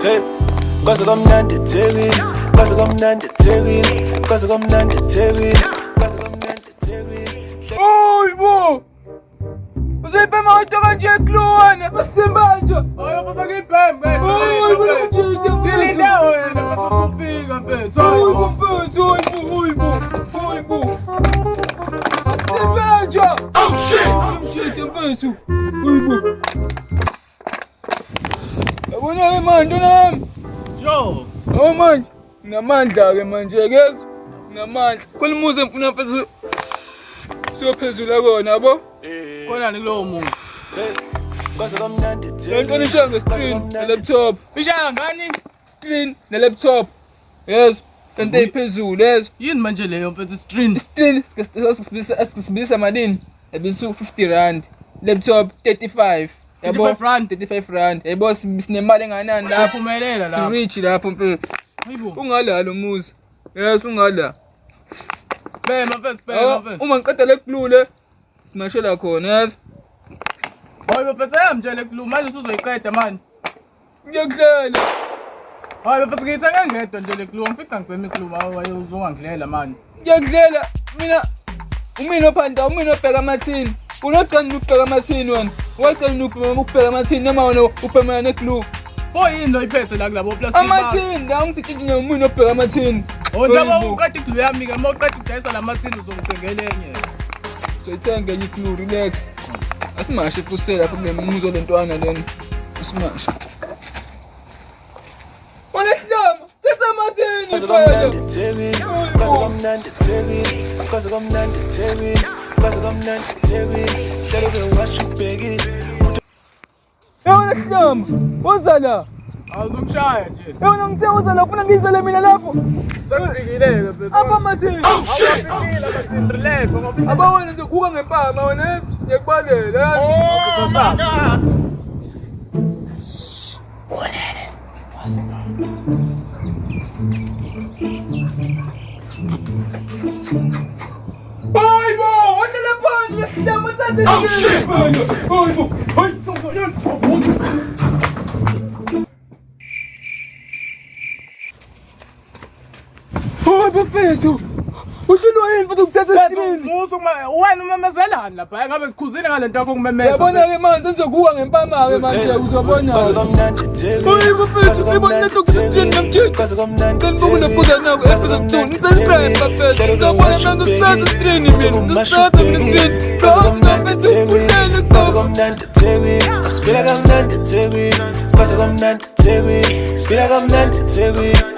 Hey, kwaze kwamnandi eThekwini, kwaze kwamnandi eThekwini, kwaze kwamnandi eThekwini, kwaze kwamnandi eThekwini. Oy bo! Uzayibhema wedwa kanje ekluwana, basimba nje. Hayi mfethu ngibhemi ke. Oy bo mjita. Ngilinde wena mfethu ufika mfethu. Oy bo mfethu, oy bo, oy bo, oy bo. Basimba nje. Oh shit! Oh shit mfethu. Oy bo. Yabona ke manje ntwana yami. Sure. Yabo manje nginamandla ke manje kezwa. Nginamandla. Khona umuzi engifuna mfethu siyophezulu kona yabo. Khona ni kulowo muzi. Hey, kwaze kwamnandi Le nto eThekwini, nishaya kwaze nge-screen kwamnandi ne-laptop. Ishaya ngani? Screen ne-laptop. Yes. Lento eyiphezulu yes. Yini manje leyo mfethu stream? Screen sibisa malini? Yabisu 50 rand. Laptop 35. Yabo 35 rand. 35 rand. Yabo sinemali enganani lapho? Siphumelela lapho. Si-rich lapho mfethu. Hayibo. Ungala lo muzi. Yes, ungala. Bhema mfethu bhema Yabo, mfethu. Uma ngiqeda le glue le simashela khona yes. Hayibo mfethu ayamtshela le manje usuzoyiqeda manje. Ngiyakudlela. Hayi mfethu ngiyithenge ngedwa nje le glue ngifica ngibhema iglue hayi uzongangidlela manje. Ngiyakudlela mina umina ophanda umina obheka amathini. Unogcina ukubheka amathini wena. Wagcina ukubheka amathini noma wena ubhemana neglue. Pho yini lo iphethe la kulabo plastic bag? Amathini la ngisitshintshi umina obheka amathini. Oh njengoba uqeda iglue yami ke uma uqeda ukudayisa la mathini uzongithengela enye. Soyithenga enye iglue relax. Asimashe futhi lapho kule muzo lentwana lena. Asimashe. Unehlama, sesamathini Kwaze phela. kwamnandi eThekwini, kwaze kwamnandi eThekwini, kwaze kwamnandi eThekwini, kwaze kwamnandi eThekwini. Hlelo bewasho ubhekile. Unehlama, woza la. Awuzongishaya nje. Yona ngithe woza la ufuna ngiyizele mina lapho. Sekufikile-ke mfethu. Apha amathini. Awufikile amathini relax ngoba Aba wena nje kuka ngempama wena ngiyekubalela. Hayi bo, wahlala phansi lehlama thathe. Oh shit. Hayi bo. Hayi. Hayi bo mfethu. Uhlulwa yini futhi ukuthatha iscreen? Musu wena umemezelani lapha? Hayi ngabe kukhuzile ngale nto yakho ukumemeza. Yabona ke manje sengizokuwa ngempama ke manje uzobona. Kwaze kwamnandi eThekwini, Hayi bo mfethu, kwaze ibona kwamnandi lento kuscreen eThekwini, namtshini. kwaze kwamnandi Ngicela eThekwini, ukuza nako kwaze episode 2. kwamnandi Nisubscribe eThekwini. bafethu. Hlelo Ngizobona bewasho mina ngisithatha ubhekile, iscreen mina. umasho Ngisithatha mina ubhekile. iscreen. Kwaze kwamnandi Mfethu eThekwini, ulele kwaze kusasa. kwamnandi eThekwini, siphila kamnandi eThekwini, kwaze kwamnandi eThekwini, siphila kamnandi eThekwini.